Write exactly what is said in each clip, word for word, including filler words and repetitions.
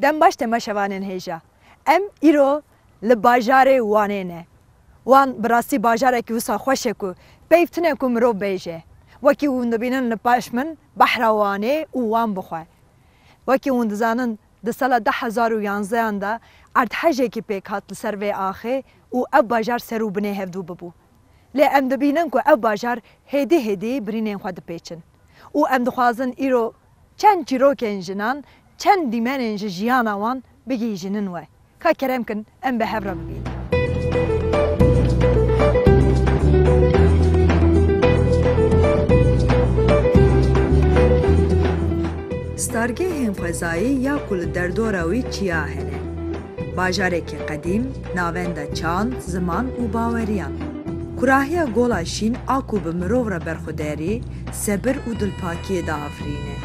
Dem baş temaşevanên hêja. Em îro li bajarê Wanê ne. Wan bi rastî bajarekî wisa xweş e ku peyv tune ku mirov bêje. Wekî hûn dibînin li paş min behra Wanê û Wan bixwe. Wekî hûn dizanin di sala du hezar û yanzeyan de erdhejekî pêk hat li ser vê axê û ev bajar ser û binê hevdû bibû. Lê em dibînin ku ev bajar hêdî hêdî birînên xwe dipêçin. Û em dixwazin îro çend çîrokên jinan, çend dîmenên ji jiyana wan bigihîjînin we. Ka kerem kin, em bi hev re bibînin. Stargehên xwezayî ya ku li derdora wî çiya hene. Bajarekî qedîm, navenda çand, ziman û baweriyan. Kurahiya Gola Şîn a ku bi mirov re berxwederî, sebir û dilpakiyê diafirîne.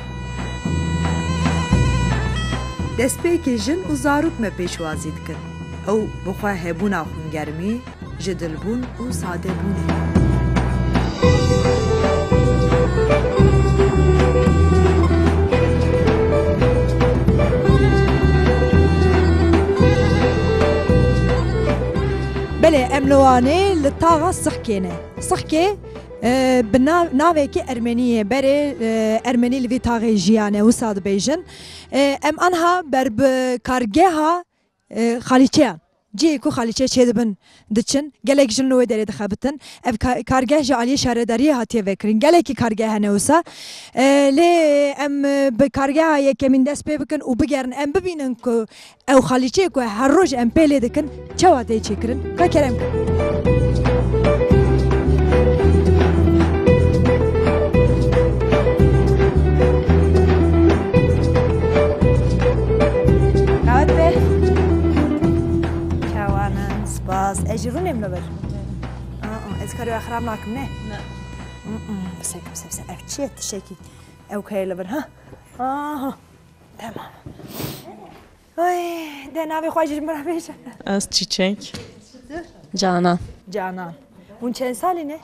Destpêkê jin û zarok me pêşwazî dikin. Ew bi xwe hebûna xwîngermî, ji dilbûn û sadebûnê. Belê, em li Wanê li taxa Sixkê ne. Sixkê, e, bi nav-, navekî ermenî ye. Berê, e, ermenî li vî taxê jiyane, wisa dibêjin. E, em anha ber bi kargeha, e, xalîçeyan, cihê ku xalîçe çêdibin, diçin. Gelek jin li wê derê dixebitin. Ev ka-, kargeh ji aliyê şaredariyê hatiye vekirin. Gelekî kargeh hene wisa. E, lê em, e, bi kargeha yekemîn dest pê bikin û bigerin. Em bibînin ku ew xalîçeyê ku her roj em pê lê dikin, çawa tê çêkirin? Ka kerem kin. Qewet be. Çawanin, spas. Ez ji rûnê min ber. Aa, ez karê xirab nakim, ne? Ne. Mm, mm, bisekim, se, se. Ev çi ye? Tiştekî. Ew kayê li vir, ha? Aha. Tamam. Ay, de navê xwe jî ji min re bêje. Ez Çîçek. Canan. Canan. Hûn çend salî ne?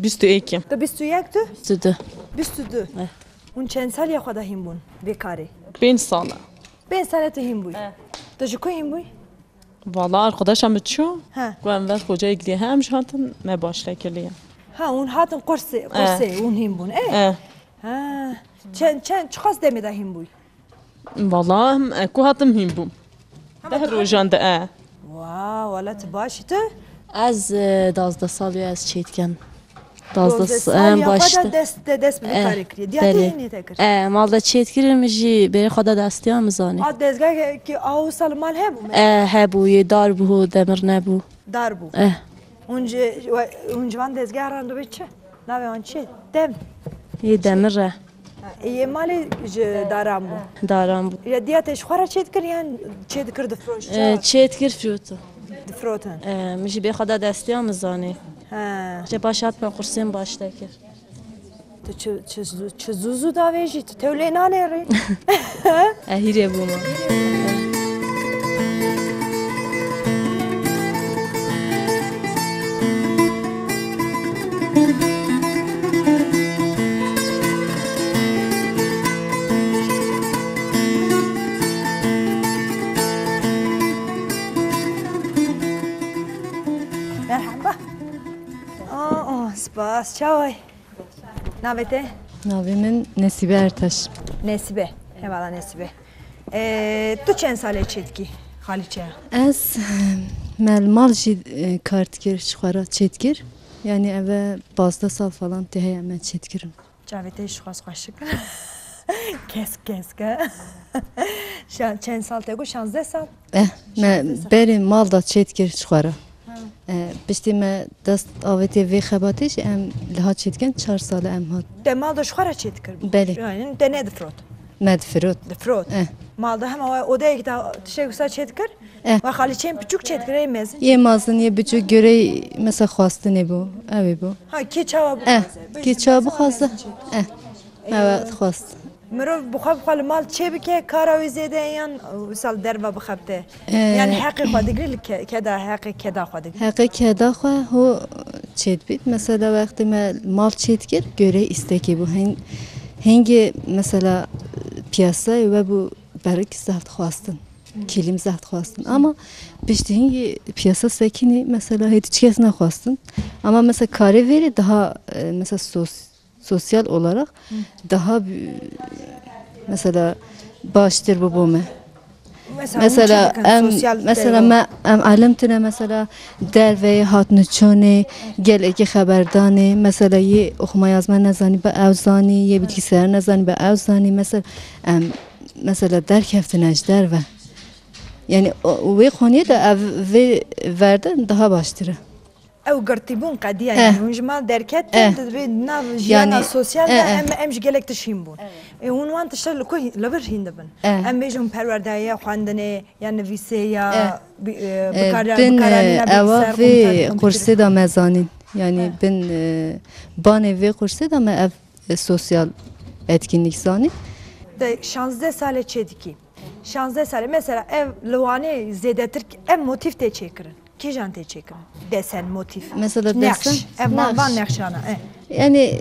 Bîst û yek im. Tu bîst û yek tu? Bîst û du. Bîst û du. Eh. Hûn çend salî ya xwe de hîn bûn vê karê? Pênc sal e. Pênc sal e tu hîn bûyî. Eh. Tu ji ku hîn bûyî? Valla arkadaşa min çû. He. Ku em ver xocayê gilî hem jî hatin me başlekirî. Ha, hûn hatin qursê, eh, qursê hûn hîn bûn. Eh. Eh. Ha. Çend, çend, çiqas demê de hîn bûyî? Valla, em, e, ku hatim hîn bûm. Hema deh tu rojan de, e. Wa, wala tu baş î tu? Ez, e, dazdeh salî ez çêdikim. Dazdeh, dazdeh s-, salî em, ya xwe de dest, de dest bi vî, e, karê kiriye. Diya te belê. Hînê te kir. E, mal de çêdikirim jî bêrê xwe de destiya min zanî. A dezgehekî a wisa li mal hebû me? E, hebû, yê dar bû, demir nebû. Dar bû. E. Hûn ji, we, hûn ji van dezgeha re dibê çi? Navê wan çi? Dem. Yê demir e. Ha, yê malê ji daran bû. Daran bû. Ya diya te ji xwe re çêdikir yan çêdikir difroşt? E, çêdikir firoto. Difirotin. E, min jî bê xwe da destiya min zanî. Ha. Jê baş hat me qursên baş te kir. Tu çi, çi, çi zû zû davêjî, tu tew lê nanêrî. E, hîrê bûma. Merhaba. Aa, aa, spas, çawa yî? Navê te? Navê min Nesîbe Ertaş. Nesîbe. Hevala Nesîbe. Ee, tu çend sal e çêdikî xalîçeya? Ez, me li mal jî, e, kar dikir, ji xwe re çêdikir. Yanî eve pazdeh sal falan tê heye me çêdikirin. Çavê te jî xweş xweşik. Kesk kesk e. Şa-, çend sal te got? Şazdeh sal? Eh, me berê mal da çêdikir ji xwe re. Ha. Eh, piştî me dest avêtê vê xebatê jî em li ha çêdikin çar sal e em hat. Te mal da ji xwe re çêdikir? Belê. Yani te nedifrot? Me difirot. Difirot. Eh. Mal da hema we odeyek da tiştek wisa çêdikir? Eh. Ve xalîçeyên piçûk çêdikir, ê mezin? Yê mezin, yê biçûk görey mesela xwastinê bû, ew ê bû. Ha, kê çawa bixwaze? Eh, kê çawa bixwaze? Eh. Ewe dixwast. Mirov bi xwe bi xwe li mal çê bike, kara wî zêde ye yan wisa li derve bixebite? Eh. Yan heqê xwe digre li ke-, keda, heqê keda xwe digre? Heqê keda xwe ho çê dibît. Mesela wextê me mal çê dikir, görey îstekê bû. Heng-, hengê mesela piyasayê we bû Berik zeft xwestin. Kilim zeft xwestin. Ama piştî hingî piyasa sekînî mesela hêdî çi kes nexwestin. Ama mesela karê vêrê daha e, mesela sos, sosyal olarak daha bi- mesela baştir bu bome. Mesela, hûn çi dikin? Em sosyal mesela peyva? Me em elim tine mesela derve hatniçonê gelekî xeberdanê mesela yê oxuma yazma nezanî be ew zanî yê bilgisayar nezanî be ew zanî mesela em mesela derkeftine ji derve. Yani o- wê xoniyê de ev vê verde daha baştir e. Ew girtîbûn qediya Eh. yani hûn ji mal derketin Eh. di nav jiyana Yani, sosyal de eh, eh. em, em ji gelek tişt hîn bûn. E, hûn wan tişta li ku hî- li vir hîn dibin. Eh. Em bêjin perwerdeya xwendinê ya nivîsê ya Eh. bi- e, Eh, bikara- bin, bikaranîna eh, ewa bilgisayar, vê komutan, kompûter. Qursê de me zanîn. Yani Eh. bin eh, banê vê qursê de me ev eh, sosyal etkinlik zanîn. De şazdeh sale çê dikî. Şazdeh sale. Mesela ev li Wanê zêdetir ev motîf tê çêkirin. Kîjan tê çêkirin? Desen, motîf. Mesela Nexş. Desen, Ev van, van nexş. Nexşana. E. Yani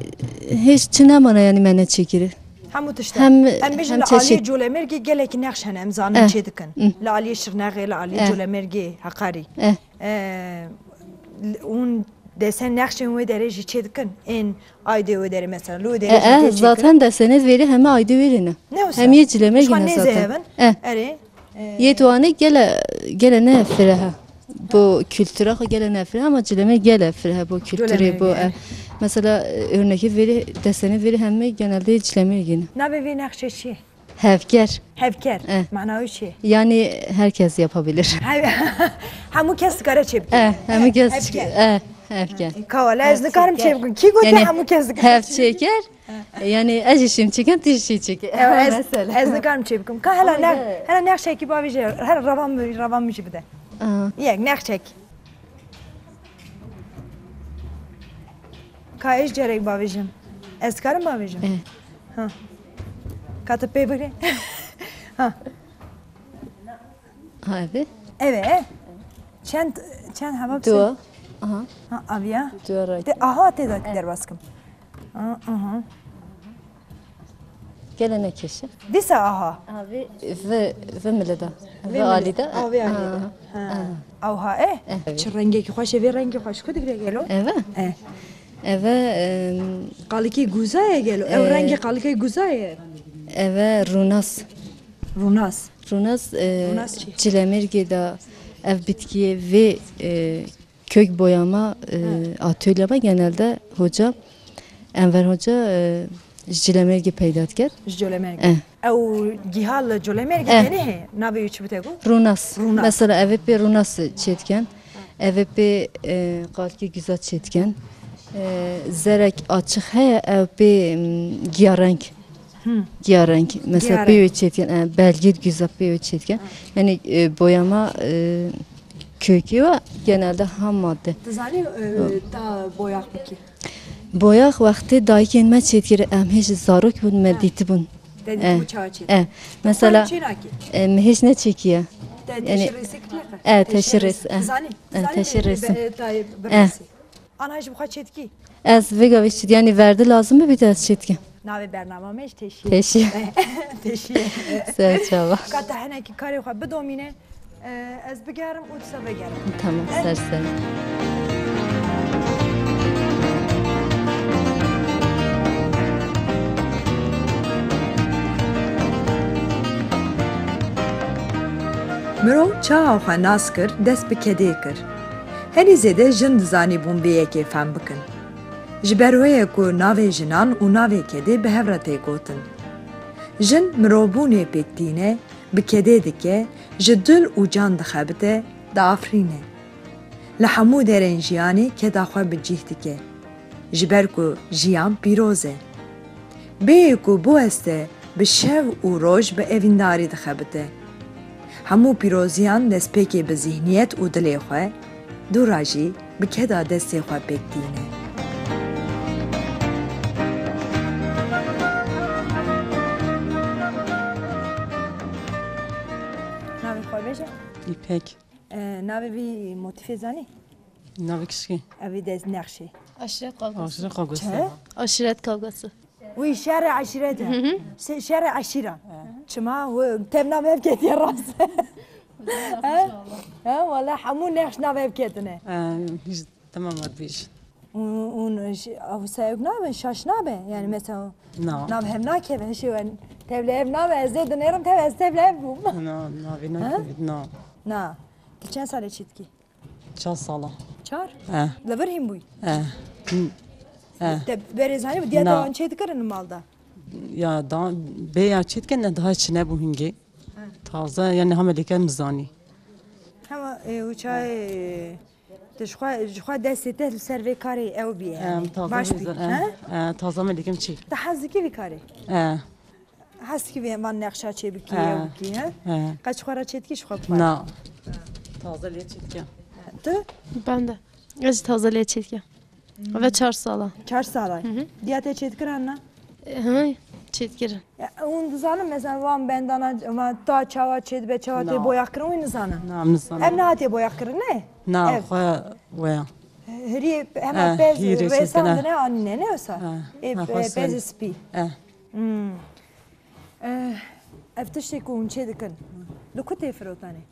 hiç çi nemana yani me neçêkiri. Hemû tişt e. Hem- Em bêjin hem li aliyê çeşit. Colemêrgê gelekî nexş hene em zanin Eh. çê dikin. Hı. Li aliyê Şirnexê, li aliyê Eh. Colemêrgê, Heqarî. Eh. E, hûn desen nexşên wê derê jî çê dikin? Ên aydê wê derê mesela, li wê derê E, jî e, tê çêkirin? Zaten desenê vêrê heme aydê wêrê ne. Ne wisa? Hemiyê Colemêrgê ne zaten. Hevin? E. Erê. E. Yê Wanê gele, gele ne fire he. Bu kültüra xwe gele ne fire ama Colemêrgê gele fire he bu kültürê Colemêrgê, bu. E. Evet. Mesela e, örnekê vêrê, desenê vêrê heme genelde Colemêrgê ne. Navê vê nexşê çi ye? Hevker. Hevker. Eh. Mana wê çi ye? Yani herkes yapabilir. He- Hemû kes dikare çê bike. Eh, hemû kes Hevker. Eh, hevker. Ka wele ez nikarim çê bikim. Kî gotiye Yani hemû kes dikare hev çê bikim? Çeker. Yani ez jî şim çekem, tu jî çekî. Ew ez, Mesela. Ez nikarim çê bikim. Ka hela ne, hela nexşekî bavêje, her revan min, revan min jî bide. Aha. Yek nexşek. Ka ez carek bavêjim. Ez dikarim bavêjim? Eh. Ha. Ka tu pê bigre. Ha. Ha, ev e? Ev e. Çend, çend heba bi Dua. Aha. Ha, aviya. Dua ray. Te aha tê de derbas kim. Ha, aha. Gele ne keşe? Dîsa aha. Abi. Ve, ve mile de. Ve Ve mile. Ali de. Abi Ali de. Ha. Ha. Aha. Awha e? Eh. Çi rengekî xweş e, vê rengî xweş ku digre gelo? Eve? Eh. Eve, em, Qalikê guza ye gelo. Ew Eh. rengê qalikê guza ye. Eve runas. Runas. Runas, e, Runas çi? Colemêrgê de ev bitkiyê vê, e, kök boyama, e, Ha. Atölye me genelde hoca, Enver Hoca, e, ji Colemêrgê peyda dikir. Ji Colemêrgê. Eh. Ew giha li Colemêrgê Eh. Tenê heye? Navê wî çi bû te got? Runas. Runas. Mesela ev ê pê runas çêdikin. Ev ê pê, e, qalkê güza çêdikin. E, zerek açıq heye, ev pê, m, giyarenk. Hmm. Giyarenk. Mesela Giyarenk. Pê wê çêdikin, e, belgê güza pê wê çêdikin. Yani, e, boyama, e, kökü ve genelde ham madde. Dizanî, e, ta boyax bikî? Boyax wextê dayikên me çêdikir, em hêj zarok bûn, me Ha. dîtibûn. Te dîtibû Eh, çawa çêdikir? Eh. Mesela, Çênakî? Eh, me hêj neçêkiye. Te Yani, teşhîr rêsê kiriye? Eh, teşhîr rês, eh. Dizanî? Eh, Dizanî teşhîr be- rêsim. be- ta- Eh. birêsî. Ana hêj bi xwe çêdikî? Ez vê gavê çêdikî, yani verdi lazim bibîte ez çêdikî. Navê bernama me ji teşhîr. Teşhîr. Teşhîr. Ser çava. Ka te hinekî karê xwe bidomîne, e, ez bigerim û disa vegerim. Tamam, ser ser. Mirov çawa xwe nas kir, dest bi kedê kir. Herî zêde jin dizanîbûn vê yekê fehm bikin. Ji ber wê ye ku navê jinan û navê kedê bi hev re tê gotin. Jin mirovbûnê pêk tîne, bi kedê dike, ji dil û can dixebite, diafirîne. Li hemû derên jiyanê keda xwe bi cih dike. Ji ber ku jiyan pîroz e. Bêyî ku biweste bi şev û roj bi evîndarî dixebite. Hemû pîroziyan destpêkê bi zîhniyet û dilê xwe, dûra jî bi keda destê xwe pêk tîne. Navê xwe bêje? Îpek. E, navê vî motîfê zanî? Navê kişkî. Evî dest nexşê. Aşiret kavgası. Aşiret kavgası. Çi? Aşiret kavgası. Wî şerê eşîret e. Hı hı. Se-, şerê eşîran. Çima hû tev nav hev ketiye rast? He? He, wala hemû nexş nav hev ketine. Ee, hiç tamam var bir iş. Ûn, ûn ş-, ew seyok nabe, şaş nabe. Yani mesela Na. nav hev nakeve, şey ben tevle hev nabe, ez dê dinêrim tev, ez tevle hev bûm. Na, na, vê Ha? nakeve, na. Na. Tu çend salê çêdikî? Çar sala. Çar? Eh. Li vir hîn bûyî? Eh. Hmm. Eh. Te berê zanî bi diya Na. te wan çê dikirin li mal de? Ya da bê ya çê dikin, ne daha çi nebû hingê. Eh. Taze, yani hame lêke min zanî. Hema, e, û çay, e, tu ji xwe, ji xwe destê te li ser vê karê ew bîye, Em, yani. taze Baş bî, mizan, eh, ha? eh, taze me lêke min çî. Tu hez dikî vî karê? Eh. Hez dikî vê van nexşa çê bikî, He. ew bikî, he? He. Qeç xwe re çê dikî ji xwe bixwe? Na. Taze lê çê dikim. Tu? Ben de. Ez taze lê çê dikim. Ve çar sala. Çar sala. Hı hı. Diya te çê dikiran na? E, hı, çê dikirin. Ya, hûn dizanin mesela van bendana, van ta çawa çê dibe, çawa tê Na. boyax kirin, wî nizanin? Na, nizanin. Ev nehatiye boyax kirin, ne? Na, Ev. xwe weya. Hiriyê hema Eh, pez hîrê çê rêsan dikine. dine anîne, ne wisa? Eh, Ê, eh, e, xwestin. pez spî. Eh. Hmm. Eh, ev tiştê ku hûn çê dikin, li ku tê firotanê?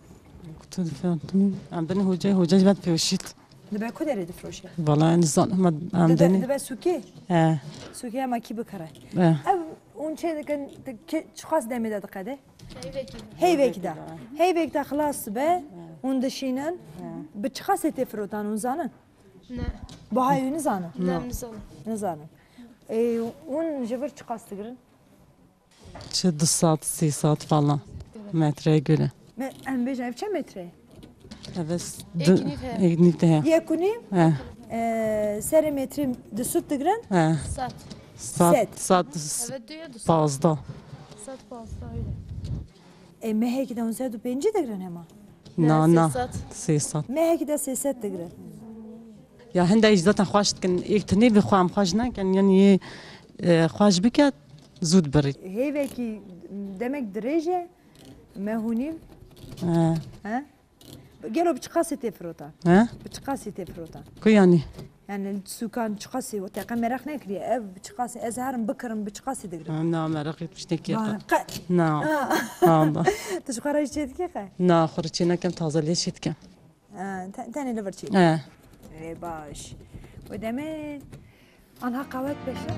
Ku tu difirotin, em bin hoca, hoca ji me difiroşît. Dibe ku derê difiroşe? Valla nizanim, em Dibe, denê. dibe sûkê? He. Sûkê hema kî bikire? He. Ev hûn çê dikin, di ki, çiqas demê de diqede? Heyvekî de. Heyvekî de. Heyvekî de xilas dibe, hûn dişînin. He. Bi çiqasê tê firotan hûn zanin? Ne. Bihayê wî nizanin? Ne, nizanim. Nizanin. Ê, hûn ji vir çiqas digirin? Çi du sed, sê sed falan metre gule. Me, em bêjin ev çend metre ye? Ev s-, Êk du-, nîv heye. êk nîv heye. Yek û nîv? He. Ee, serê metrê du sed digirin? He. Sed. Sed, Sed. sed s-, Evet, diyor, du sed. pazdeh. Sed pazdeh öyle. E, mehekî de hûn sed û pêncî digirin hema? Na, Ne, na. sê sed. Sê sed. Mehekî de sê sed digirin. Ya hinde jî zaten xweş dikin. Êk tinê bi xwe em xweş nekin. Yani yê, e, xweş bike, zû dibirî. Hêvekî demek dirêj e, meh û nîv. He. He? Gelo bi çiqasî tê firotan? He? Bi çiqasî tê firotan? Ku yani? Yani sûkan çiqasî, teqe meraq nekiriye. Ev bi çiqasî, ez herim bikirim, bi çiqasî digirim. Ha, na, meraq etmiş nekiriye. Ba, qe- Na. Ha. Allah. Tu ji xwe re jî çê dikî qe? Na, xwe re çê nekem, taze lê çê dikem. Ha, te-, tenê li vir çê dikî? He. Ê, baş. Wê demê Anha qawet beşe.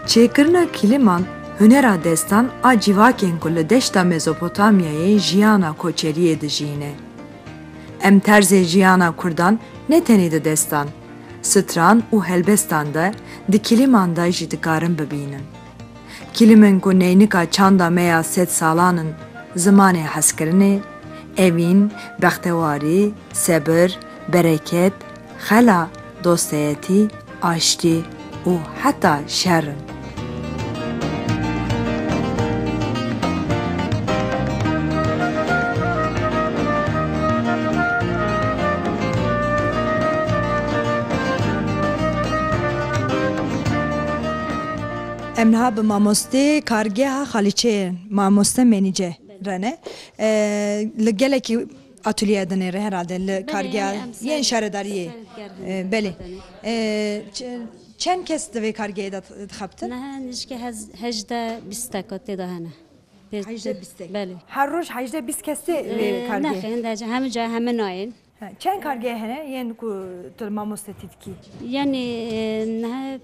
Çêkirina kiliman hunera destan a civakên ku li deşta Mezopotamyayê jiyana koçeriyê dijîne. Em terzê jiyana Kurdan ne tenê di destan, stran û helbestan de, di kiliman de jî dikarin bibînin. Kilimên ku neynika çanda me ya sedsalan in, zimanê hezkirinê, evîn, bextewarî, sebir, bereket, xela, dosteyetî, aştî û heta şer in. Em niha bi mamostê kargeha Xalîçeyê, mamoste Menîce re ne. E, li gelekî atolye dinêre herhalde, li Belê, kargeha yani em yên ser-, şaredariyê. ser gergin E, belê. zaten. E, ç-, çend kes di vê kargehê de dixebitin? Niha nişke hez-, hejdeh bîst teka tê de hene. Pê-, Hejdeh bîst teka. Belê. Her roj hejdeh bîst kes tê vê Ee, kargehê? Nexê, hinde hemû ca heme nayên. Ha, çend kargehê hene yên ku tu mamostetî dikî? Yani, e, niha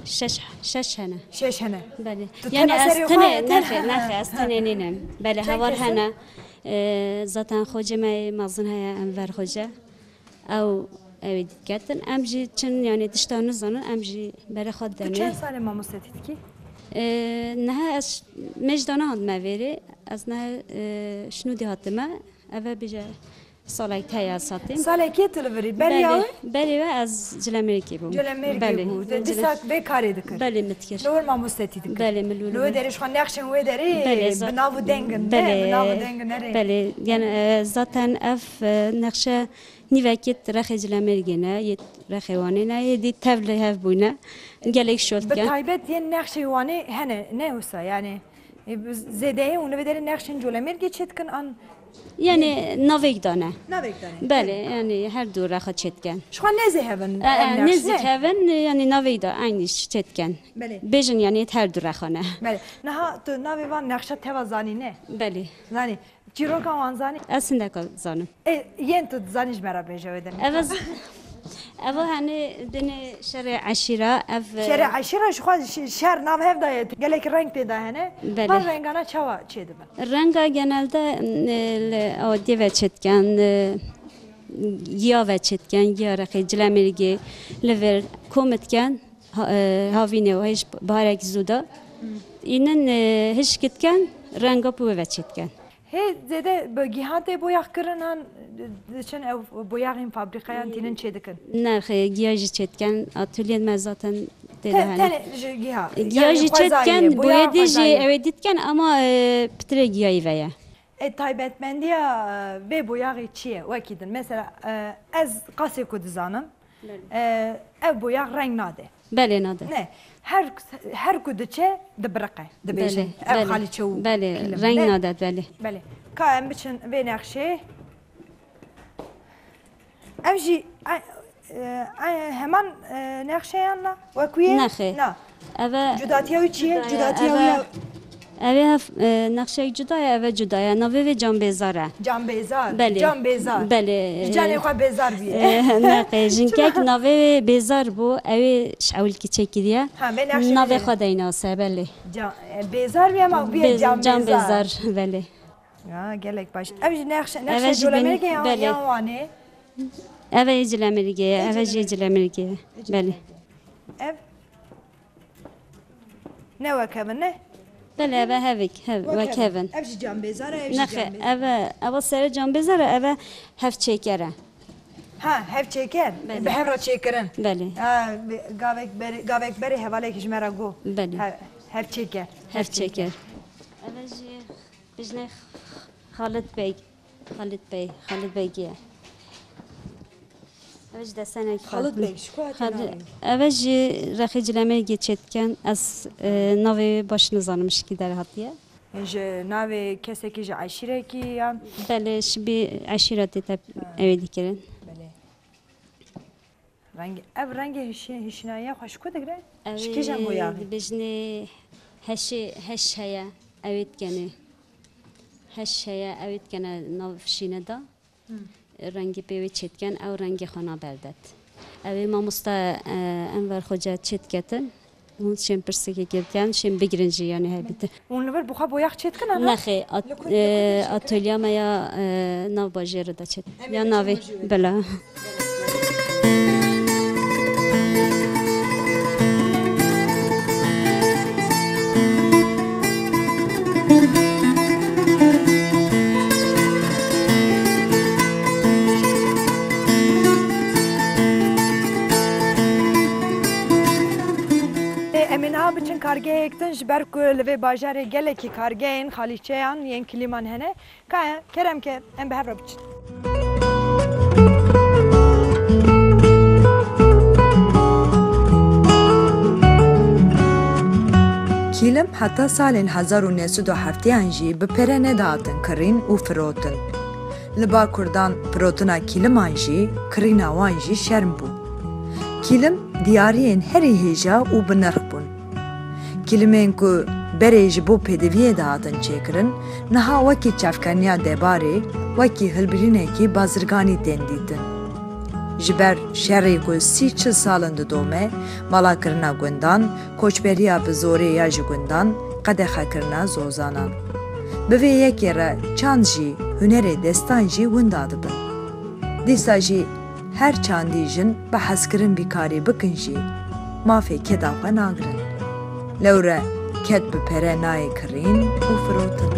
şeş, şeş hene. Şeş hene. Belê. Tu Yani tena ez serê xwe tenê, hene? Nexe, nexe, ez tenê nînim. Belê, Çend heval kes in? hene. Ee, zaten xocê me mezin heye, Enver Hoca. Ew, ew ê diketin. Em jî çin, yani tişta nizanin, em jî berê xwe Tu denê. çend salê mamostetî dikî? Ee, niha ez mêj dana hatime vêrê. Ez niha, e, şinûdî hatime. Eve bêje salek te ya satîm. Salekê tu li virî. Beriya Belê, wê? Berê we ez Cilemêrikê bûm. Cilemêrikê Belê, bû. Te Cile- dîsa vê karê dikir. Belê, min dikir. Li wir mamostetî dikir. Belê, min li wir Li wê bû. derê ji xwe nexşên wê derê Belê, bi zat- nav û deng in, ne? Belê. Bi nav û deng in, nerê? Belê. Yani, e, zaten ev, e, nexşe nîvekê rexê Cilemêrikê ne, yê rexê Wanê ne, yê dî tev li hev bûne. Gelek şot Bi ke. taybet yên nexşê Wanê hene, ne wisa? Yani, e, bi zêdeyê hûn li vê derê nexşên Colemêrgê çê dikin an Yani navêk dane. Navêk dane. Belê, yani her du rexa çêdiken. Ji xwe nêzî hevin E, e, ev nexş, nêzîk ne? Hevin, yani navêk da, aynî çêdiken. Belê. Bêjin yani her du rexa ne. Belê. Niha tu navê van nexşa teva zanî, ne? Belê. Zanî. Çîroka wan zanî? Ez hindeka zanim. E, yên tu dizanî ji me re bêje wê demê. Ev ez, ev hani dinê şerê eşîra, ev, e, Şerê eşîra ji xwe şi-, şer nav hev da ye. Gelek reng tê de hene. Belê. Van rengana çawa çê dibe? Renga genelde, e, li, o, dê ve çêdiken, e, giya ve çêdiken, giya rexê, cilemêrgê, li vir, kom diken, ha-, e, havînê û hêj baharek zû da. Înin, e, hişk diken, renga pû ve çêdiken. Hê zêde bi gihan tê boyax kirin han diçin ew boyaxên fabrîkayan tînin çê dikin? Nexê, giya jî çê diken, atölye me zaten tê de Te-, hene. Tenê ji giha. Giya jî çê diken, boyê dî jî ew ê dî diken ama, e, pitirê giyayî ve ye. E, taybetmendiya, e, vê boyaxê çi ye? Wekî din. Mesela, e, ez qasê ku dizanim, Belê. E, ev boyax reng nade. Belê nade. Ne, her, her ku diçe dibiriqe, dibêjin. Belê, Ev belê. Xalîçe û Belê, kîlim. Reng Ne? Nade, belê. Belê. Ka em biçin vê nexşê. Ev jî, e, e, e, heman, e, nexşeyan la? Wekû ye? Nexê. Na. Eve Cudatiya wî çi ye? Cudatiya wî ya Eve, ev, e, nexşeyek cuda ye, eve cuda ye. Navê vê Canbêzar e. Canbêzar. Belê. Canbêzar. Belê. Ji canê xwe bêzar bûye. E, neqe, jinkek navê wê Bêzar bû. Ew ê ji ewilkî çêkiriye. Ha, vê nexşê Navê vê xwe deynase, belê. Can, e, Bêzar bûye ama bûye Bêz-, Canbêzar. Canbêzar, belê. Ya, gelek baş. Ev jî nexşe, Eve nexşe jî Colemêrgê ya, belê. Ya Wanê. Eve yê Cilemêrgê ye, eve jî yê Cilemêrgê ye. Belê. Ev Ne wek hev in, ne? Belê, ev e hevik, hev-, wek hev in. Ev jî Canbêzar e, ev jî Nexê, Canbêzar. Ev e, ev e serê Canbêzar e, ev e hevçêker e. Ha, hevçêker. Belê. Bi hev re çêkirin. Belê. Ha, bi-, gavek berê, gavek berê hevalek ji me re got. Belê. He-, hevçêker. Hevçêker. Ev e jî bijnê Xalid Bey. Xalid Bey, Xalid Beygî ye. Ev ji desenek Xalid Bey, ji ku hatî Xalid, navê? Ev e jî rexê Cilemêrgê çêdiken. Ez, e, navê wê baş nizanim ji kî derhatiye. Ji navê kesekî ji eşîrekî yan? Belê, ji bî eşîretê te Ha. Ew ê dikirin. Belê. Rengê, ev rengê hişi-, hişinayiya xwe ji ku digre? Ji kîjan boyaxê? Dibêjinê heşê, heş heye, ew ê dikenê. Heş heye, ew ê dikene nav şîne de. Hmm. Rengê pê wê çêdiken, ew rengê xwe nabe ber dest. Ew ê mamosta, e, Enver Xoca çêdiketin. Hûn şên pirsekê kê bikin, şên bigirin jî, yanî hebîtin. Hûn li vir bi xwe boyax çêdikin, ana? Nexê, at-, Li ku, li ku e, çêdikin? Atölya me ya, e, nav bajêrê de çêt. Em ê Ya biçin navê, bajêrê. Bila. Ê, em ê niha biçin kargehek din, ji ber ku li vê bajarê gelekî kargehên xalîçeyan yên kilîman hene. Ka ye, kerem ke, em bi hev re biçin. Kîlim heta salên hezar û neh sed û heftêyan jî bi pere nedihatin kirîn û firotin. Li ba kurdan firotina kîliman jî, kirîna wan jî şerm bû. Kîlim diyariyên herî hêja û bi nirx bûn. Kîlimên ku berê ji bo pêdiviyê dihatin çêkirin, niha wekî çavkaniya debarê, wekî hilbirînekî bazirganî tên dîtin. Ji ber şerê ku sî çil sal in didome, malakirina gundan, koçberiya bi zorê ya ji gundan, qedexekirina zozanan. Bi vê yekê re çand jî, hunerê destan jî winda dibin. Dîsa jî her çandî jin bi hezkirin vî karî bikin jî, mafê keda xwe nagirin. Lewre ked bi pere nayê kirîn û firotin.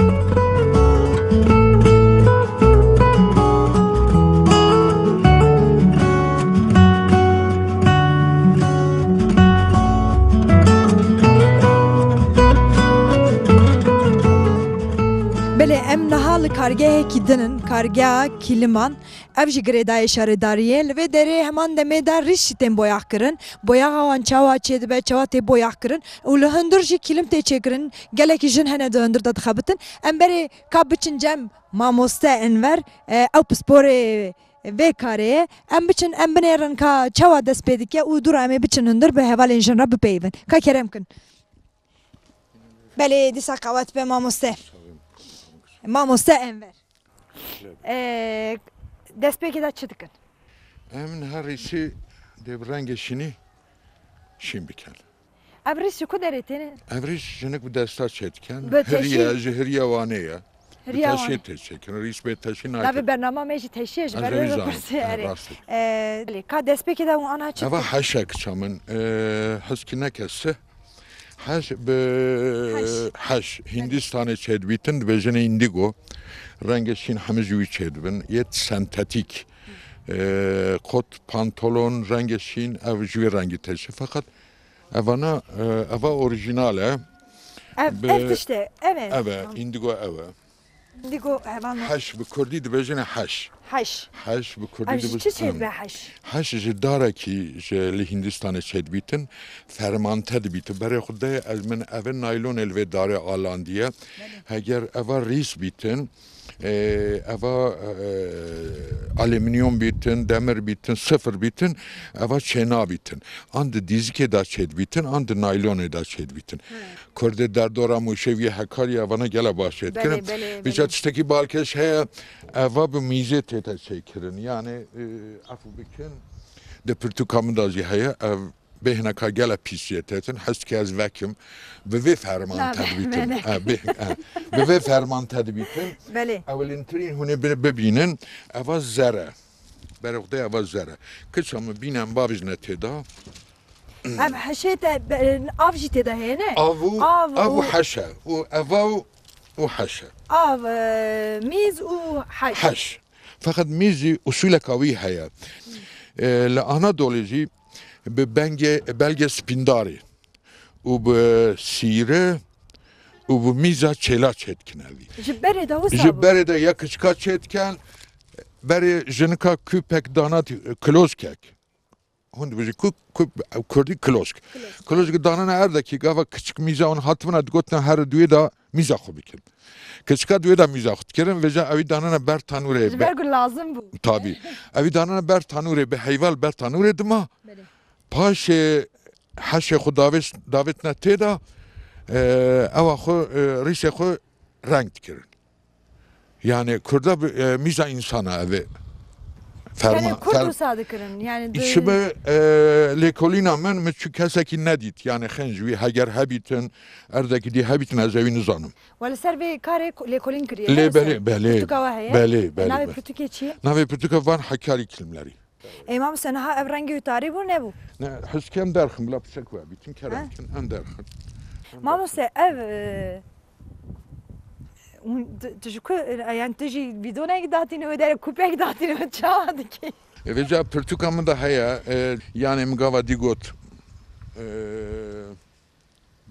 Belê, em niha li Kargehekî din in, kargeha kîliman. Ev jî girêdayî şaredariyê. Li vê derê heman demê de rîş jî tên boyaxkirin. Boyaxa wan çawa çêdibe, çawa tê boyaxkirin û li hundir jî kîlim tê çêkirin. Gelekî jin hene di hundir de dixebitin. Em berê ka biçin cem mamoste Enver, e, ew pisporê vê karê ye. Em biçin, em binêrin ka çawa dest pê dike û dû re em ê biçin hundir bi hevalên jin re bipeyivin. Ka kerem kin. Belê, dîsa qewet be mamoste. Mamoste Enver. Ee, destpêkê de çi dikin? Em niha rîsî dê bi rengê şînî şîn bikin. Ev rîs ji ku derê têne? Ev rîs jinik bi desta çêdikin. Bi teşî? Hiriye, ji hiriye Wanê ye. Hiriye Wanê. Bi teşî tê çêkirin. Rîs bê teşî nake. Navê bernama me jî teşî ye, ji ber vê bipirsî. Erê. Rast e. Ee, ka destpêkê de hûn ana çi dikin? Eva heşe kiça min. Ee, heskî neke sih. Heş bi heş. Heş. Hindistanê çêdibîtin, dibêjin indigo. Rengê şîn hemî ji wî çêdibin. Yê sentetîk. Ee, kot, pantolon, rengê şîn, ev ji wî rengî tê çê. Feqet evana, e, eva orîjînal e. Ev, bi ev tişt e, ev e. Ev e, indigo ev e. Digo heval ma. Heş bi kurdî dibêjine heş. Heş. Heş bi kurdî dibêjine. Ev ji çi çêdibe heş? Heş ji darekî ji li Hindistanê çêdibîtin, fermante dibîtin. Berê xwe de ez min eve naylonê li vê darê alandiye. Belê. Heger eva rîs bîtin, e, eva, e, alüminyum bîtin, demir bîtin, sifir bîtin, eva çênabîtin. An di dîzikê de çêdibîtin, an di naylonê de çêdibîtin. He. Kurdê derdora Mûşê vî hekarî evana gele baş çêdikirin. Belê, belê, belê. Vêca tiştekî balkêş heye, eva bi mîzê tête çêkirin. Yani, e, efû bikin, di pirtûka min de jî heye, ev bêhneka gele pîs jê têtin. Hez dike ez vekim. Bi vê ferman tedbîtin. Nabe, belê. E, bê-, e, bi vê ferman tedbîtin. Belê. Ewilîntirîn hûn ê bi-, bibînin. Eva zer e. Berê xwe de eva zer e. Kiça min bîne em bavêjine tê de. Ev heşê te, be-, av jî tê de heye, ne? Av û, av û heş e. Û eva û, û heş e. Av, e, mîz û heş. Heş. Feqet mîz jî usûleka wî heye. E, li Anadolê jî bi bengê, belgê spîndarê û bi sîre û bi mîza çêla çêdikine vî. Ji berê de wisa bû? Ji berê de ya kiçika çêdiken, berê jinika kûpek dana, kilozkek. Hûn dibêjin ku, ku, kurdî kiloşk. Kiloşk. Kiloşk danana erdekî, gava kiçik mîza hûn hatibina digotina her duwê de mîza xwe bikin. Kiçika duwê de mîza xwe dikirin, vêca ewî danana ber tanûrê. Ji ber ku lazim bû. Tabî. Ewî danana ber tanûrê, bi heyval ber tanûrê dima. Belê. Paşê heşê xwe davêt-, davêtine tê de, e, ewa xwe, e, rîsê xwe reng dikirin. Yani Kurda bi, e, mîza insana ev ê. Ferma-, yani Kurd fer-, wisa dikirin. Yani di- Şibe, e, lêkolîna min, min çu kesekî nedît. Yani xên ji wî heger hebîtin, erdekî dî hebîtin, ez ewî nizanim. We li ser vê karê ku-, lêkolîn kiriye, ne? Lê belê, belê. Pirtûka we heye? Belê, belê, belê. Navê pirtûkê çi ye? Navê pirtûka van Hekarî Kilimlerî. Ê, mamoste, niha ev rengê wî tarî bû, nebû? Ne, hizkê em derxin, bila piçek we bîtin, kerem bikin, em derxin. Mamoste, ev, e, hûn, tu, tu ji ku, e, yani tu jî bîdonekî datîne wê derê, kûpek datîne wê, çawa dikî? E, vêca pirtûka min de heye, e, yani min gava dî got, e,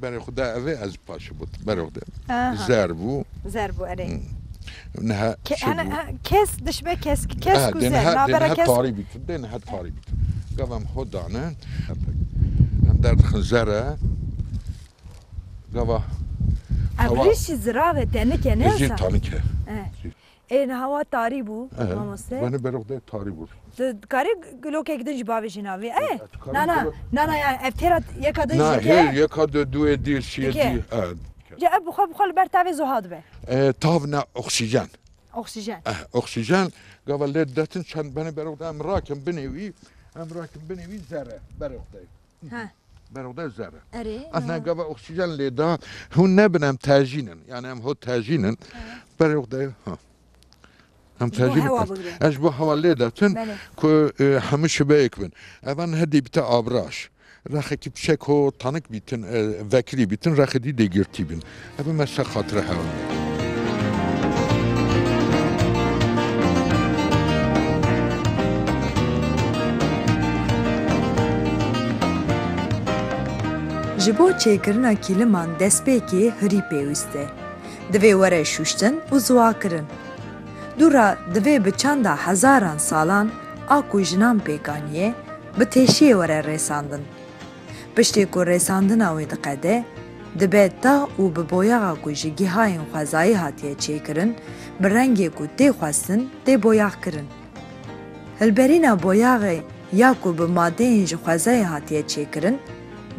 Berê xwe de ev ê ez paşê bû. Berê xwe de. Aha. Zer bû. Zer bû, erê. Hmm. Niha Ke-, çi ana, bû? Ha, kes dişbe kes, kes ku zer, nabera kes. Dê niha tarî bîtin, dê niha tarî bîtin. Gava em xwe dane. Em derdixin zere. Gava. Ev rîşî zirav e, tenik e, ne? Jî tenik e. Eh. Ê, niha wa tarî bû, mamoste. Benê berê xwe de tarî bû. Tu dikarî lokek din jî bavêjî navê? Eh, na, na, na, na, yani ev têra yeka din jî ke? Na, hê, yeka de duê dî, siyê dî. Dike. Eh, dike. Ji ev bi xwe, bi xwe li ber tavê zuha dibe. Eh, tav ne, oksîjen. Oksîjen. Eh, oksîjen, gava lê detin çend benê berê xwe de em rakin binê wî, em rakin binê wî zere, berê xwe de. Ha. Berê xwe de zere. Erê, aha. Gava oksîjen lê da, hûn nebin em tejînin. Yani em ho tejînin. Ha. Berê xwe de, ha. Em tejînin. Ji bo hewa bigre. Ez ji bo hewa lê detin ku, e, hemû şibeyek bin. Evan hedî bite abraj. Rexekî piçek ho tanik bîtin, e, vekirî bîtin, rexê dî dê girtî bin. Ev me ser xatire hewa. Ji bo çêkirina kîliman destpêkê hirî pêwîst e. Divê were şûştin û ziwakirin. Dûra divê bi çanda hezaran salan a ku jinan pêk aniye, bi têşiyê were rêsandin. Piştê ku rêsandina wê diqede, dibe ta û bi boyaxa ku ji gihayên xwezayî hatiye çêkirin, bi rengê ku tê xwestin, tê boyaxkirin. Hilberîna boyaxê ya ku bi madeyên ji xwezayê hatiye çêkirin,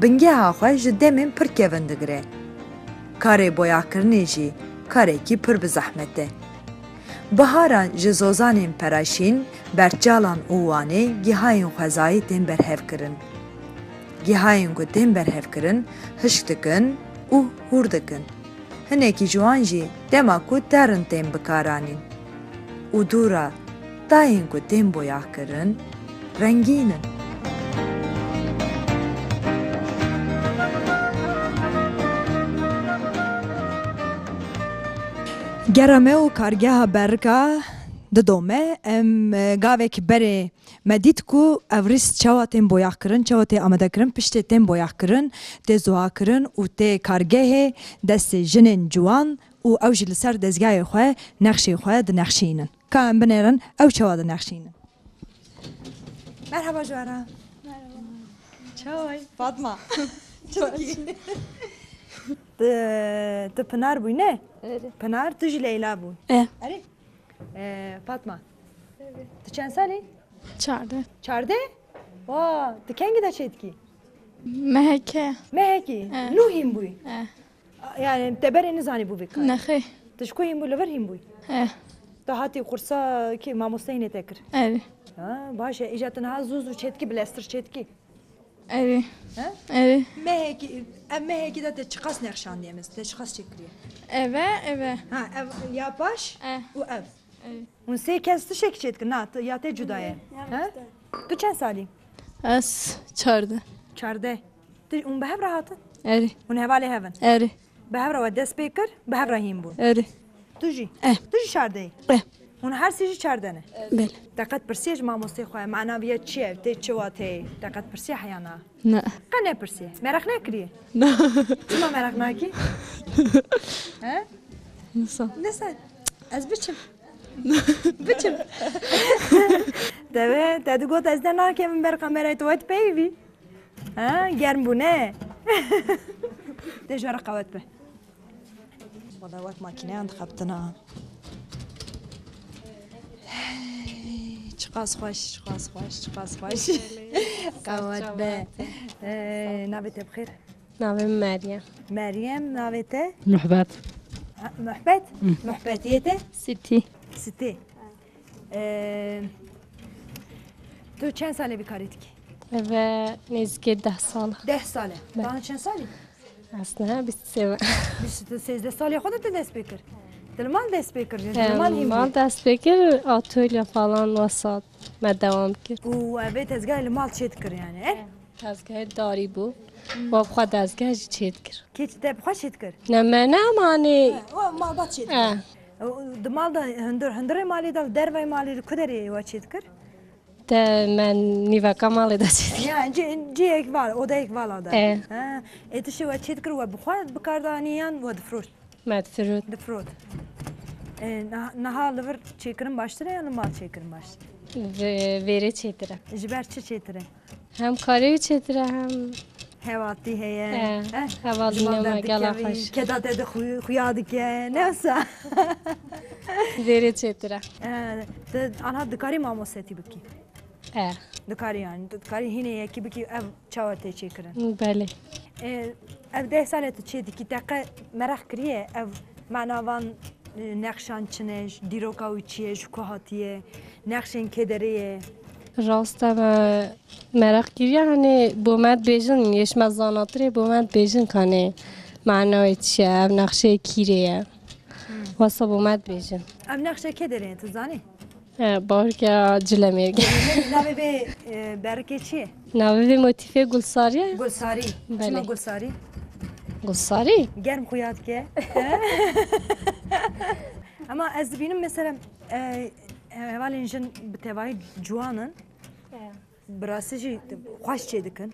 bingeha xwe ji demên pir kevin digire. Karê boyaxkirinê jî karekî pir bi zehmet e. Biharan ji zozanên Peraşîn, Berçalan û Wanê gihayên xwezayî tên berhevkirin. Gihayên ku tên berhevkirin hişk dikin û hûr dikin. Hinekî ji wan jî dema ku terin tên bikaranîn. Û dûra tayên ku tên boyaxkirin rengîn in. Gera me û kargeha berika didome, em, e, gavek berê me dît ku ev rîst çawa tên boyaxkirin, çawa tê amadekirin, piştê tên boyaxkirin, tê zuhakirin û tê kargehê destê jinên ciwan û ew jî li ser dezgahê xwe nexşê xwe dinexşînin. Ka em binêrin, ew çawa dinexşînin? Merhaba ji we re. Merhaba. Çawa yî? Fatma. Çawa yî? Tu, tu Pinar bûyî, ne? Erê. Pinar, tu jî Leyla bû. E. Erê. E, Fatma. Erê. Tu çend salî? Çardeh. Çardeh? Wa, tu kengî de çêdikî? Meheke. Mehekî? E. Nû hîn bûyî? E. Yani te berê nizanî bû vê karê? Nexê. Tu ji ku hîn bû, li vir hîn bûyî? Eh. Tu hatî qursa kî, mamosteyê hînê te kir? Erê. Ha, baş e. Îja tu niha zû zû çêdikî, bilestir çêdikî? Erê. He? Erê. Mehekî, ev mehekî de te çiqas nexşandiye, mes-, te çiqas çêkiriye? Eve, eve. Ha, ev ya paş Eh. û ev. Erê. Hûn sê kes tiştekî çêdikin? Na, tu, ya te cuda ye. He? Tu çend salî? Ez çardeh. Çardeh. Tu, hûn bi hev re hatin? Erê. Hûn hevalê hev in? Erê. Bi hev re we dest pê kir, bi hev re hîn bûn? Erê. Tu jî? Eh. Tu jî çardeh yî? Eh. Hûn her sê jî çardeh ne? Belê. Te qet pirsiye ji mamostê xwe, mana viya çi ye? Tê çi wa tê? Te qet pirsiye heya na? Ne. Qe nepirsiye. Meraq nekiriye? Ne. Çima meraq nakî? He? Nisa. Nisa. Ez biçim. Biçim. Deve, te digot ez de nakevim ber kamerayê, tu wet peyvî. Ha, germ bû ne? Te ji re qewet be. Wala wek makîneyan dixebitine. Hey, çiqas xweş, çiqas xweş, çiqas xweş. Qewet be. Hey, navê te bi xêr? Navê min Meryem. Meryem, navê te? Muhbet. Ha, Muhbet? Hı. Muhbet, yê te? Sitî. Sitî. Ee, tu çend salê vî karê dikî? Eve nêzîkê deh sal. Deh sal e. Be. Bana çend salî? Aslında bîst û sê. Bîst û sêzdeh salê xwe de tu dest pê kir. Tu li mal dest pê kir, tu li mal hîn bû. Mal dest pê kir, atölye falan wesat me devam kir. Û evê tezgahê li mal çê dikir yani, e? Tezgehê darî bû. Hmm. Wa bi xwe dezgeh jî çê dikir. Kê te bi xwe çê dikir? Ne me ne, ama hanê. He, wa malbat çê dikir. He. Û di mal de hundir, hundirê malê de, li derveyê malê li ku derê wa çê dikir? Te me nîveka malê de çê dikir. Ya, cî-, cihek vala, odayek vala de. E. He. Ê tiştê we çê dikir, we bi xwe bi kar danî yan we difroşt? Me difirot. Difirot. E, niha, niha li vir çêkirin baştir e yan li mal çêkirin baştir? Vê-, vêrê çêtir e. Ji ber çi çêtir e? Hem karê wî çêtir e hem Hevatî heye. E, eh, hevalî ji mal ne me gela derdikevî, xweş. Keda te de xuy-, xuya dike. Ne wisa? Vêrê çêtir e. E, tu anha dikarî mamosetî bikî? E. Dikarî yani, tu dikarî hînê yekî bikî, ev çawa tê çêkirin? Belê. E, ev deh sal e tu çê dikî, te qe meraq kiriye ev mana van, e, nexşan çi ne, dîroka wî çi ye, ji ku hatiye, nexşên kê derê ye? Rast e, me meraq kiriye, hani bo me dibêjin, yê ji me zanatirê bo me dibêjin, kanê mana wê çi ye, ev nexşeyê kîrê ye. Hmm. Wesa bo me dibêjin. Ev nexşe kê derê ye, tu zanî? E, Bavrika Cilemêrg. Navê vê, e, berikê çi ye? Navê vê motîfê Gulsarî ye. Gulsarî. Belê. Çima Gulsarî? Gulsarî? Germ xuya dike. Ama ez dibînim mesela, e, e, hevalên jin bi tevayî ciwan in. E. Bi rastî jî xweş çê dikin.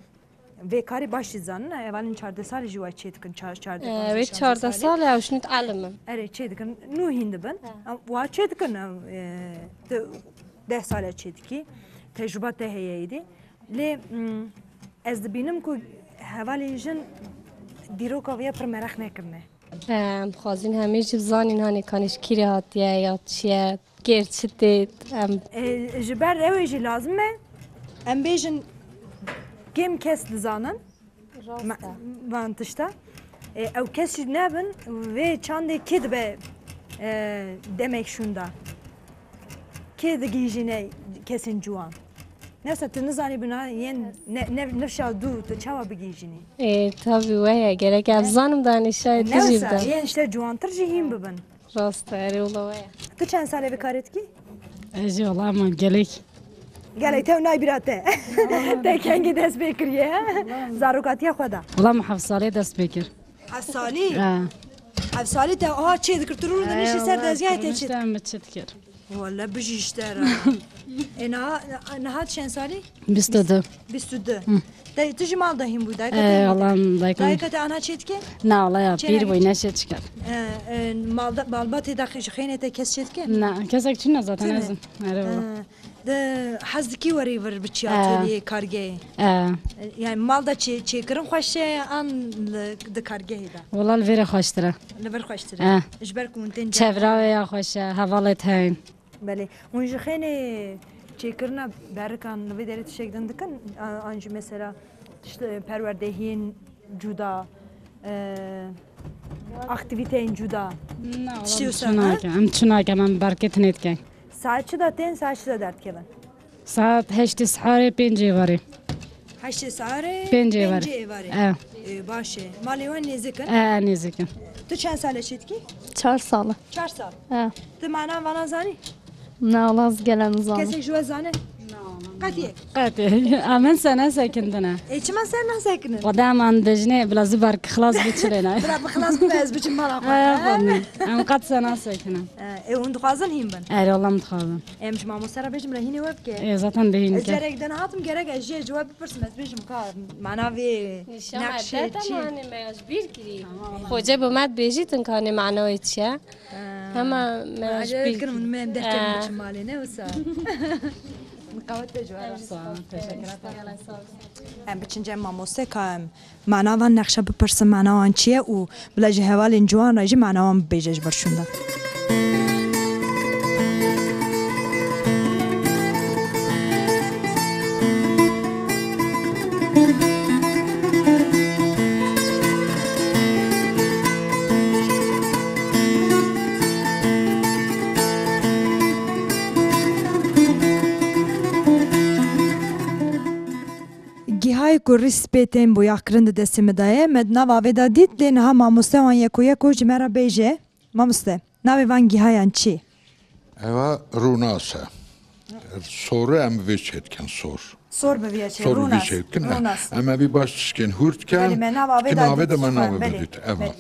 Vê karî baş jî dizanin, hevalên çardeh salî jî wa çê dikin, çar-, çardeh, Ee, panzdeh, wê şazdeh çardeh salî. Salî ew şinî dielimin. Erê, çê dikin, nû hîn dibin. Ha. Em, wa çê dikin, em, e, tu deh sale çê dikî. Tecrûba te heye êdî. Lê, mm, ez dibînim ku hevalên jin dîroka vê ya pir meraq nekirine. Em dixwazin hemî jî bizanîn, hanê kanî ji kîrê hatiye ya çi ye, kêr çi tê. Em E, ji ber ew ê jî lazim e, em bêjin kêm kes dizanin. Rast me-, e. Van tişta. E, ew kes jî nebin, vê çandê kê dibe, e, demek şûnda? Kê digihîjîne kesên ciwan? Newsa tu nizanî bina yên ne-, ne-, nifşa dû tu çawa bigihîjînî? Ê, tabî we ye. Gerek ez zanim da nîşayê tu jî bide. Newsa yên işte ciwantir jî hîn bibin. Rast e, erê wela we ye. Tu çend salê vê karê dikî? Ez jî wela min gelek. Gelek te û nayê bîra te. Te kengî dest pê kiriye, he? Zarokatiya xwe da. Wela min heft salê dest pê kir. Heft salî? He. Heft salî te aha çê dikir, tu rû dinişî ser dezgehê te çi? Em çi dikir? Wele bijî ji te re. E, niha, niha çend salî? Bîst û du. Bîst û du. Hı. Te, tu jî mal de hîn bû, dayika te Ee, hîn bû. Allah'ım, dayika. Dayika te ana çê dike? Na, Allah ya, çê pîr bû, ne çê dike? E, e, malda, malbatê de ji xênê te kes çê dike? Na, kesek çi ne zaten. Çi ne? Ezim. Erê wala. E, de hez dikî werî vir biçî Ee. Atölye kargehê? Ee. Yani mal de çê, çêkirin xweş e an li, di kargehê de? Wala li vê re xweştir e. Li vir xweştir e. Ee. Ji ber ku hûn tên Çevra wê ya xweş e, hevalê te heyîn. Belê. Hûn ji xênê çêkirina berikan li vê derê tiştek din dikin? A-, an jî mesela tişt-, perwerdehiyên cuda, e, aktîvîteyên cuda? Na, tiştê wisa, em çi nake, em çi nake, em berkê tinê dikin. Saet çi da tên, saet çi da derdikevin? Saet heştê siharê pêncê varê. Heştê siharê, pêncê êvarê. Pêncê êvarê. E. E, baş e. Malê wan nêzik in? E, nêzik in. Tu çend sal e çêdikî? Çar sal e. Çar sal. E. Tu mana vana zanî? Na, wala ez gele nizanim. Kesek ji we zane? Qetiyê. Qetê. Em hin se nesekindine. E, çima ser nasekinin? Xwedê em an dijnê bila zû berk xilas biçilêne. Bila bi xilas bibe ez biçim mala xwe. E, xwedê. Em qet se nasekinin. E, e, hûn dixwazin hîn bin? Erê, wala em dixwazin. Em ji mamoste re bêjim re hînê we bike. Ê, zaten bê hîn bike. Ez carek din hatim, gerek ez jê ji we bipirsim, ez bêjim ka mana vê nexşê çi? Nîşan me de, hanê me ya ji bîr kirî. Tamam. Xoce bo me dibêjîtin ka hanê mana wê çi ye? Ha. Hema me ya ji bîr kirî. Acele dikin, min em deh kevin biçim malê, ne wisa? Min qewet te ji we re. Sağ ol, teşekkür ederim. Em biçin cem mamoste ka em Mana van nexşa bipirsin, mana wan çi ye û bila ji hevalên ciwan re jî mana wan bibêje ji ber şûnda. Gihayê ku rîs pê tên boyaxkirin di destê min de ye, me di nav avê de dît, lê niha mamoste wan yeko yeko ji me re bêje. Mamoste, navê van gihayan çi? Eva rûnas e. Sorê em vê çê dikin, sor. Sor bi vî çê, sor bi vî çê dikin, e. Rûnas. Em evî baş tişkên hûr dikin. Belê, me nav avê de dît. Belê, belê.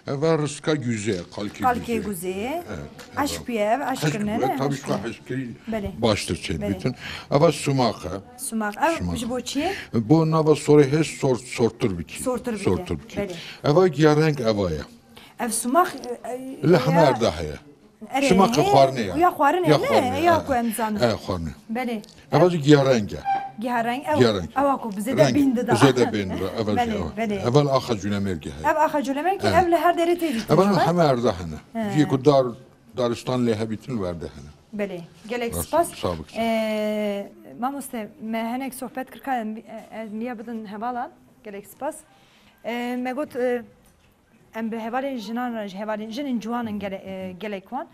Eva riska guzê, qalkê guzê. Qalkê guzê. Evet, eşk piye, ev eşk kirine, ne? Tabii ki eşk kirî baştir çê dikin. Eva sumaq e. Sumaq. Ev ji bo çi? Bo nava sorê hê sor-, sortir bikî. Sortir bikî. Sortir bikî. Belê. Eva giyareng eva ye. Ev sumaq, e, e, li heme erda heye. Erê, sumaq e, xwarinê ye. Ya xwarinê ne? Ya xwarinê, ya ku em zanin. E, xwarinê. Belê. Eva jî giyareng e. Giyareng, ew, giyareng. Ewa ku bi zêde bîn dida. Bi zêde bîn dida. Eva jî, belê, ewa. Belê. Eva li axa Culemêrgê heye. Ev axa Culemêrgê, ev li her derê tê dîtin. Eva heme erda hene. Ciyê ku dar, daristan lê hebîtin li erdê hene. Belê, gelek spas. Sağ bikî. Ee, mamoste, me hinek sohbet kir ka em, e, em ya bidin hevalan. Gelek spas. Ee, me got, e, em bi hevalên jinan re, ji hevalên jinên ciwan in gele-, e, gelek wan.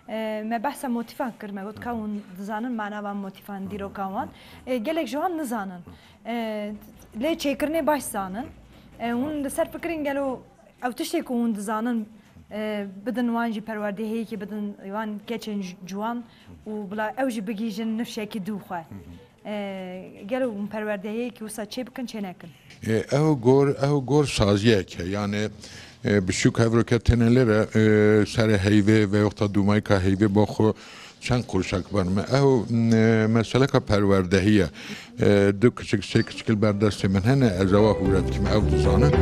E, me behsa motîfan kir, me got ka hûn dizanin mana van motîfan, dîrokan wan. E, gelek ji wan nizanin. E, lê çêkirinê baş zanin. E, hûn li ser fikirên gelo Ew tiştê ku hûn dizanin, e, bidin wan jî perwerdehiyekê bidin wan keçên ji-, ciwan û bila ew jî bigihîjin nifşekî dû xwe. E, gelo hûn perwerdehiyekî wisa çê bikin, çê nekin? E, ew gor, ew gor saziyek e. Yani, e, biçûk hevroke têne lê re, e, serê heyvê veyahût da dûmayîka heyvê bo xwe Çend qurşek bar me. Ew, e, meseleka perwerdehî ye. E, du kiçik, sê kiçik li ber destê min hene, ez ewa hûret kim, ew dizanin.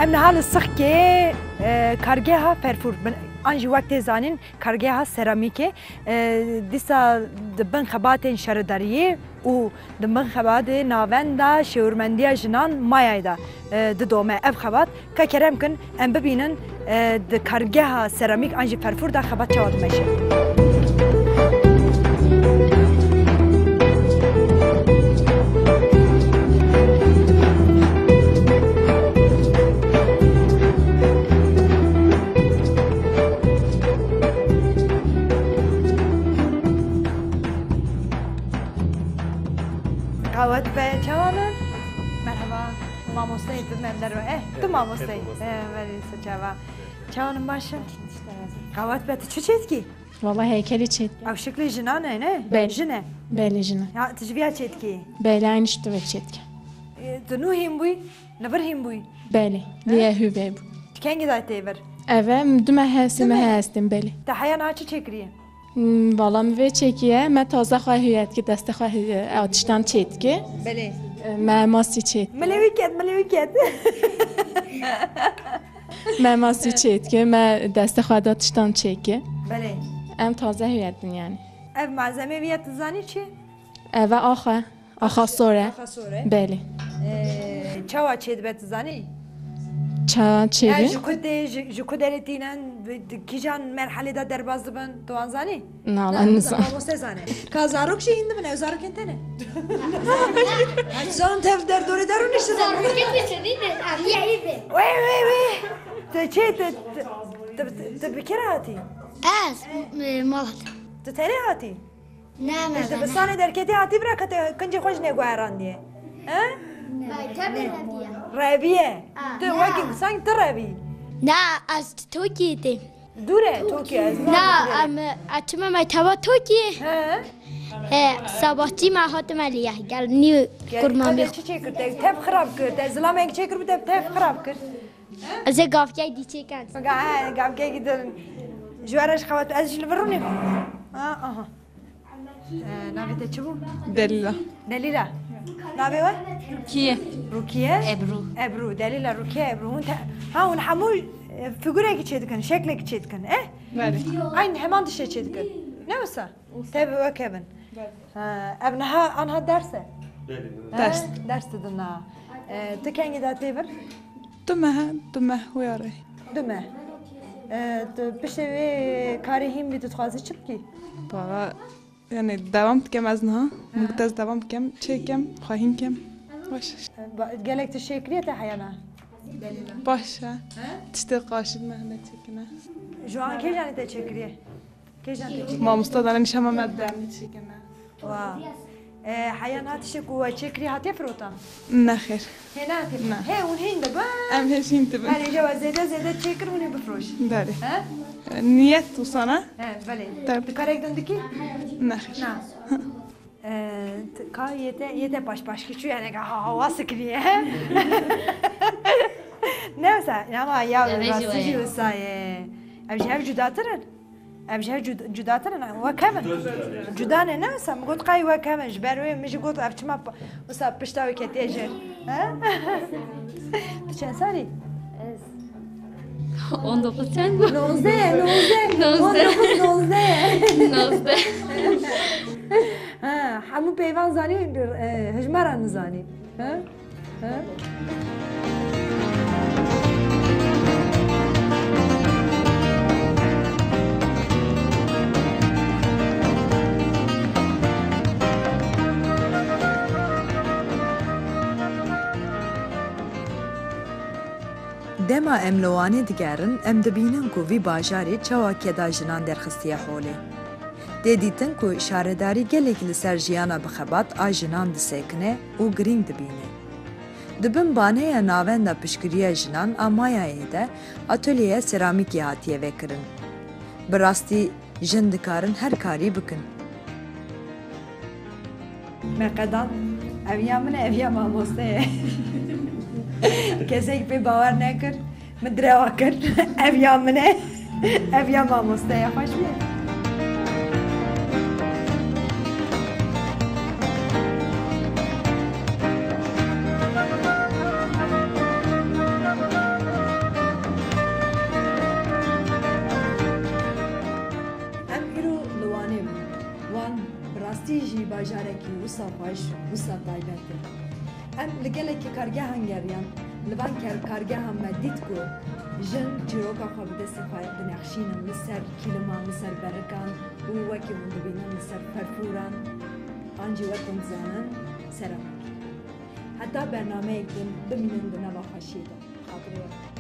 Em niha li Sixkê, e, kargeha ferfûr bin, an jî wek tê zanîn, kargeha seramîkê. E, dîsa di bin xebatên şaredariyê û di bin xebatê navenda şêwirmendiya jinan Mayayê de, e, didome ev xebat. Ka kerem kin, em bibînin, e, di kargeha seramîk an jî ferfûr de xebat çawa dimeşe. Qawet be, çawa ne? Merhaba. Mamosteyê tu me derve. Eh, tu mamosteyê. Eh, belê, se çawa. Çawa ne, baş e? Qawet be, tu çi çêdikî? Valla heykelî çêdike. Ew şiklê jinan e, ne? Belê. Jin e? Belê, jin e. Ya, tu ji viya çêdikî? Belê, aynî ji tu ve çêdike. E, tu nû hîn bûyî? Li vir hîn bûyî? Belê, vê hûvê bû. Tu kengî dayê tê vir? Eve, em du meh hestê, me hestên, belê. Te heya niha çi çêkiriye? Hmm, vala min vê çêkiye, me taze xwe hûyet ki, destê xwe hû-, ew tiştan çêdike. Belê. E, me masî çêdike. Milê wî ket, milê wî ket. Me masî çêdike, me destê xwe da tiştan çêke. Belê. Em taze hûyet din yani. Ev malzemê vî ye tu zanî çi? Eve axe. Axa sor e. Axa sor e. Belê. Ee, çawa çêdibe tu zanî? Çawa çêdibe? Ji ku tê, ji, ji ku derê tînin, di kîjan merhelê de derbas dibin, tu wan zanî? Na, na, nizan. Mamoste zane. Ka zarok jî hîn dibin, ew zarokên te ne? Ez zan tev derdorê der û nişte. Zarokên te çêdî ne? Wê, wê, wê. Te çê, te, te, te, te bi kê re hatî? Ez, e, mal hatî. Tu tenê hatî? Ne, me. Ji dibistanê derketî hatî bira, ke te kincê xwe ji nê guherandiye. He? Mektebê reviye. Reviye. Ah. Tu wekî sanki tu revî. Na, ez Tokî tê. Dûr e Tokî, ez. Na, em, e, çima mekteba Tokî? He. E, sabahçî me hatime liye, gel nî kurma. Gel, qedê çi çêkir? Te tev xirab kir. Te zilamek çêkir, bi te tev xirab kir. Ez ê gavkek dî çêken. Ga-, he, gavkekî din. Ji we re ji xewat, ez ji li vir rûnê. Ha, aha. Ee, navê te çi bû? Delîla. Delîla. Navê we? Rukiye. Rukiye? Ebru. Ebru. Delîla, Rukiye, Ebru. Hûn te-, ha, hûn hemû, e, figurekî çêdikin, şeklekî çêdikin, eh? Belê. Aynî heman tiştê çêdikin. Ne wisa? Tev wek hev in. Belê. Ha, ev niha, anha ders e? Belê. Ha, ders. Ders didin niha. E, tu kengî de tê vir? Du meh, du meh wê re. Du meh. E, tu piştê wê karê hîn bî, tu dixwazî çi bikî? Valla, yani devam dikem ez niha. Hı hı. Min got ez devam dikem, çêkem, xwehîn kem. Baş. E, ba-, gelek tu şêkiriye te heyana? Baş e. He? Tiştê qaşî me hene çêkine. Ji wan kê janî te çêkiriye? Kê jan te çêkiriye? Mamosta dane nîşan me, me dernî çêkine. Wa. E, heya niha tiştê ku we çêkirî hatiye firotan? Nexêr. Hê nehatiye firotan? Ne. Hê hûn hîn dibin? Em hê hîn dibin. Belê, je we zêde zêde çêkir, hûn ê bifroşin. Belê. He? Niyet wisa ne? He, belê. Tabii. Tu karek din dikî? Nexêr. Na. E, t-, ka yê te, yê te paş paş kir, çû yani ha, ha, was kiriye, he? Ne wisa, ama ya, rastî jî wisa ye. Ev ji hev cudatir in. Ev ji hev cud-, cudatir in, wek hev in. Cuda ne, ne wisa, min got qey wek hev in, ji ber wê min jî got ev çima pa-, wisa pişta wê ketiye jêr. He? Tu çend salî? Ez on dokuz çend bû? Nozdeh, nozdeh. Nozdeh. On dokuz, nozdeh. Nozdeh. Ha, hemû peyvan zanî, e, hejmara nizanî. Ha? Ha? Dema em li Wanê digerin, em dibînin ku vî bajarê çawa keda jinan derxistiye holê. Tê dîtin ku şaredarî gelek li ser jiyana bi xebat a jinan disekine û girîng dibîne. Di bin baneya Navenda Piştgiriya Jinan a Mayayê de atolyeya seramîkê hatiye vekirin. Bi rastî jin dikarin her karî bikin. Me qedan, ev ya min e, ev ya mamoste ye. Kesek pê bawer nekir, min direwa kir. Ev ya min e, ev ya mamoste ye. Xweş bû. Em îro li Wanê bûn. Wan bi rastî jî bajarekî wisa xweş, wisa taybet e. Em li gelekî kargehan geriyan. Li van ker-, kargehan me dît ku jin çîroka xwe bi destê xwe dinexşînin li ser kîliman, li ser berikan û wekî hûn dibînin li ser ferfûran an jî wek hûn dizanin seramîk. Heta bernameyek din bimînin di nava xweşiyê de. Xatirê we.